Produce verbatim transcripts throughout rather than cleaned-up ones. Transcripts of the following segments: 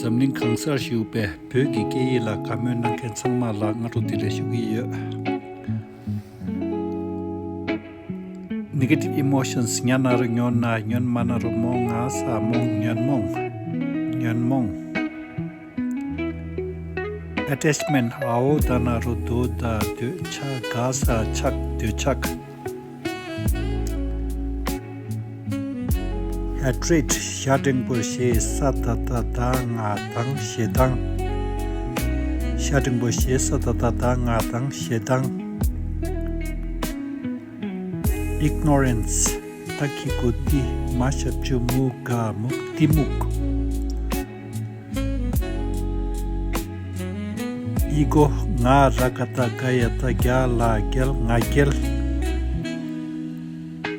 འཛམ་གླིང་གང་སར་བཞུགས་པའི་བོད་ཀྱི་སྐད་ཡིག་ལ་བཀའ་མོལ་གནང་མཁན་ཚང་མ་ལ་སྔ་དྲོ་བདེ་ལེགས་ཞུ་གི་ཡོད། Negative emotions ཉ་ན་རོ་ཉོ་ན་ཉོན། མ་ན་རོ་མོ་ང་ས་མོང་། ཉོན་མོངས། ཉོན་མོངས། Attachment ཨ་འོ་ད་ན་རོ་དོ་ད་འདོད་ཆ་ག་ས་ཆགས། འདོད་ཆགས། Hatred ཞ་འགྲེང་བུ་ཞེ་ས་ད་བཏགས་སྡ་ང་སྡང་། ཞེ་སྡང་། ཞ་འགྲེང་བུ་ཞེ་ས་ད་བཏགས་སྡ་ང་སྡང་། ཞེ་སྡང་། Ignorance ཏ་གི་གུ་ཏི་མ་ཞབས་ཀྱུ་མུ་ག་མུག། གཏི་མུག། Ego ང་ར་ག་བཏགས་ག་ཡ་བཏགས་རྒྱ་ལ་རྒྱལ། ང་རྒྱལ།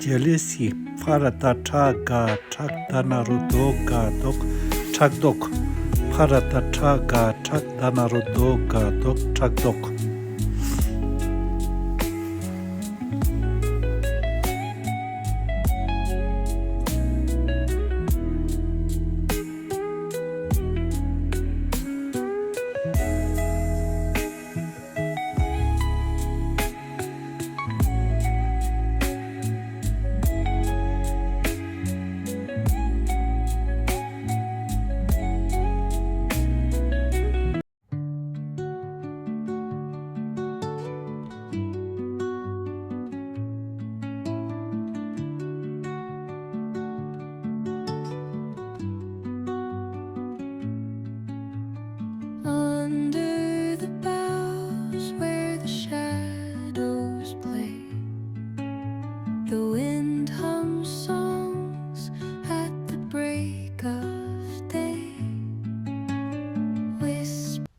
Jealousy ཕ་ར་བཏགས་ཕྲ་ག་ཕྲག་ད་ན་རོ་དོ་ག་དོགས། ཕྲག་དོག། ཕ་ར་བཏགས་ཕྲ་ག་ཕྲག་ད་ན་རོ་དོ་ག་དོགས། ཕྲག་དོག། Under the boughs where the shadows play, the wind hums songs at the break of day. Whisper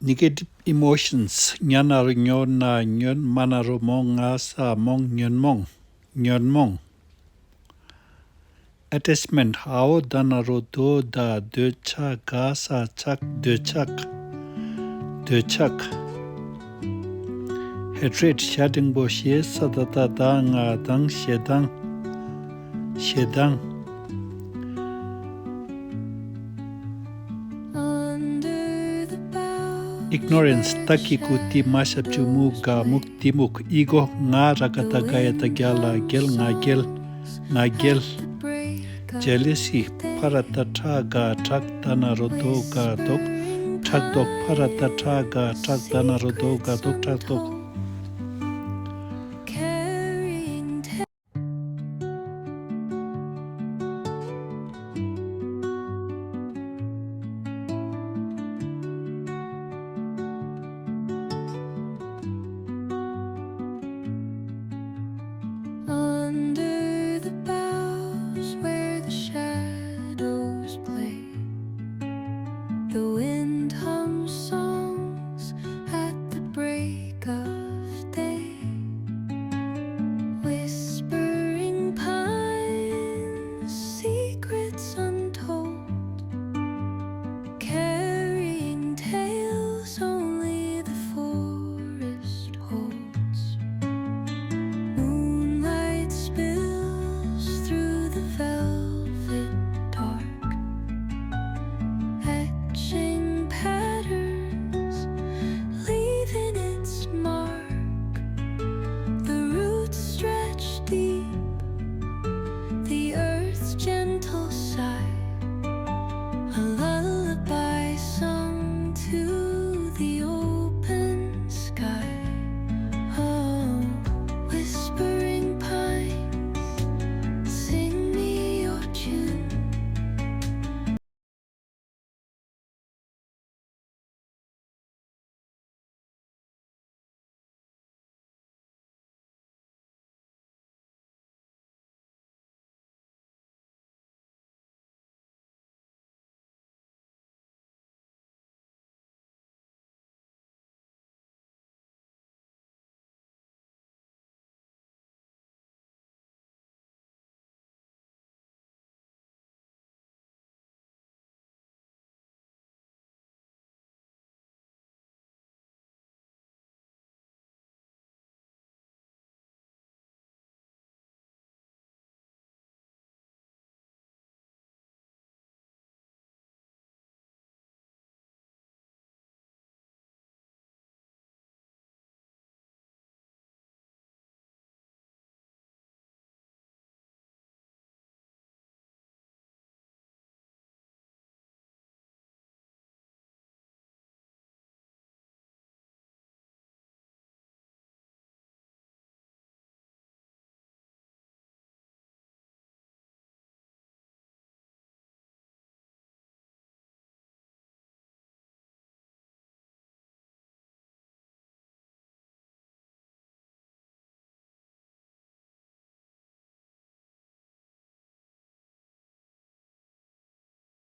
Negative emotions ཉ་ན་རོ་ཉོ་ན་ཉོན། མ་ན་རོ་མོ་ང་ས་མོང་། ཉོན་མོངས། ཉོན་མོངས། Attachment ཨ་འོ་ད་ན་རོ་དོ་ད་འདོད་ཆ་ག་ས་ཆགས། འདོད་ཆགས། འདོད་ཆགས། Hatred ཞ་འགྲེང་བུ་ཞེ་ས་ད་བཏགས་སྡ་ང་སྡང་། ཞེ་སྡང་། ཞེ་སྡང་། Ignorance ཏ་གི་གུ་ཏི་མ་ཞབས་ཀྱུ་མུ་ག་མུག། གཏི་མུག། Ego ང་ར་ག་བཏགས་ག་ཡ་བཏགས་རྒྱ་ལ་རྒྱལ། ང་རྒྱལ། ང་རྒྱལ། Jealousy ཕ་ར་བཏགས་ཕྲ་ག་ཕྲག་ད་ན་རོ་དོ་ག་དོགས། ཕྲག་དོག། ཕ་ར་བཏགས་ཕྲ་ག་ཕྲག་ད་ན་རོ་དོ་ག་དོགས། ཕྲག་དོག།